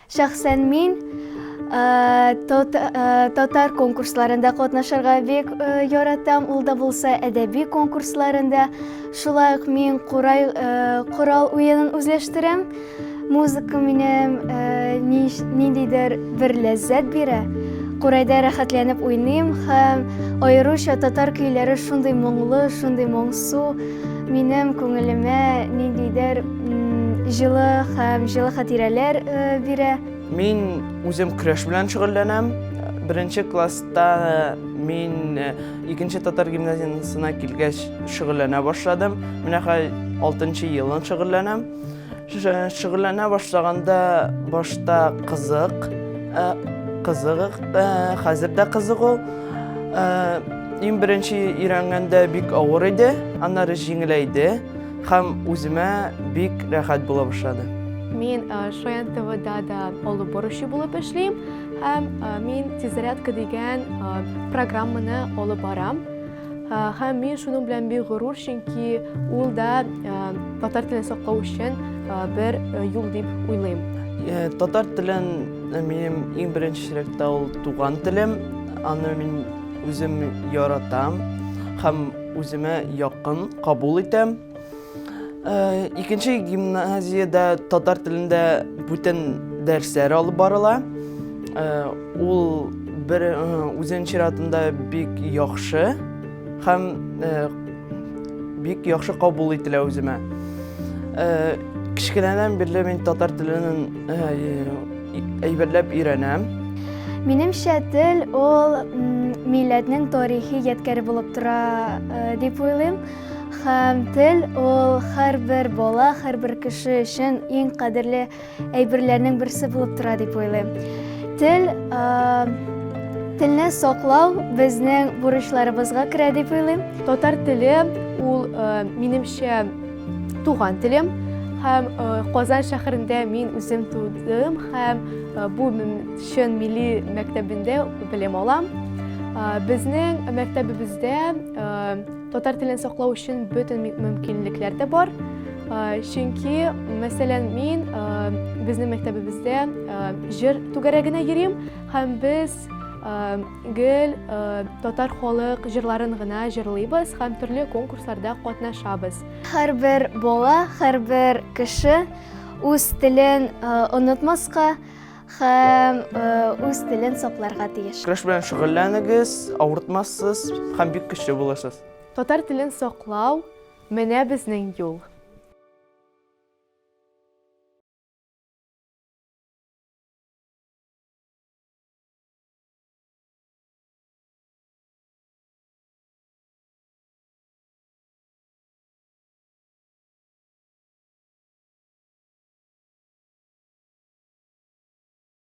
Шәхсән мин татар конкурсларында катнашырга бик яратам, ул да булса әдәби конкурсларында. Шулай ук мин курай корал уенын үзләштерәм. Музыка минем ниндидер бер ләззәт бирә. Курайда рәхәтләнеп уйныйм һәм аеруча татар көйләре шундый моңлы, шундый моңсу. Минем күңелемә ниндидер җылы һәм җылы хатирәләр бирә. Мин үзем көрәш белән шөгыльләнәм. Беренче класста мин икенче татар гимназиясенә килгәч шөгыльләнә башладым. Менә хәзер алтынчы елын шөгыльләнәм. Шөгыльләнә башлаганда башта кызык, кызык, хәзер дә кызык ул. Иң беренче өйрәнгәндә бик авыр иде, аннары җиңеләйде һәм үземә бик рәхәт була башлады. Мин Шаян ТВда да алып баручы булып эшлим һәм мин Тиззарядка дигән программаны алып барам. Һәм мин шуның белән бик горур, чөнки ул да татар телен саклау өчен бер юл дип уйлыйм. Татар телен минем иң беренче чиратта ул туган телем. Аны мин үзем яратам һәм үземә якын кабул итәм. Икенче гимназиядә татар телендә бүтән дәресләр алып барыла. Ул бер үзенең чиратында бик яхшы һәм бик яхшы кабул ителә үземә. Кечкенәдән бирле мин татар телен әйбәтләп өйрәнәм. Минемчә, тел ул милләтнең тарихи ядкәре булып тора дип уйлыйм. Һәм тел ул һәрбер бала, һәрбер кеше өчен иң кадерле әйберләрнең берсе булып тора дип уйлыйм. Тел телне саклау безнең бурычларыбызга керә дип уйлыйм. Татар теле ул минемчә туган телем һәм Казан шәһәрендә мин үзем тудым һәм бу чын милли мәктәбендә белем алам. Безнең мәктәбебездә Татар телен саклау өчен бөтен мөмкинлекләр дә бар. Чөнки, мәсәлән, мин безнең мәктәбебездә җыр түгәрәгенә йөрим һәм без гел татар халык җырларын гына җырлыйбыз һәм төрле конкурсларда катнашабыз. Һәрбер бала, һәрбер кеше үз телен онытмаска, Һәм үз телен сакларга тиеш. Көрәш белән шөгыльләнегез, авыртмассыз һәм бик көчле булырсыз. Татар телен саклау, менә безнең юл.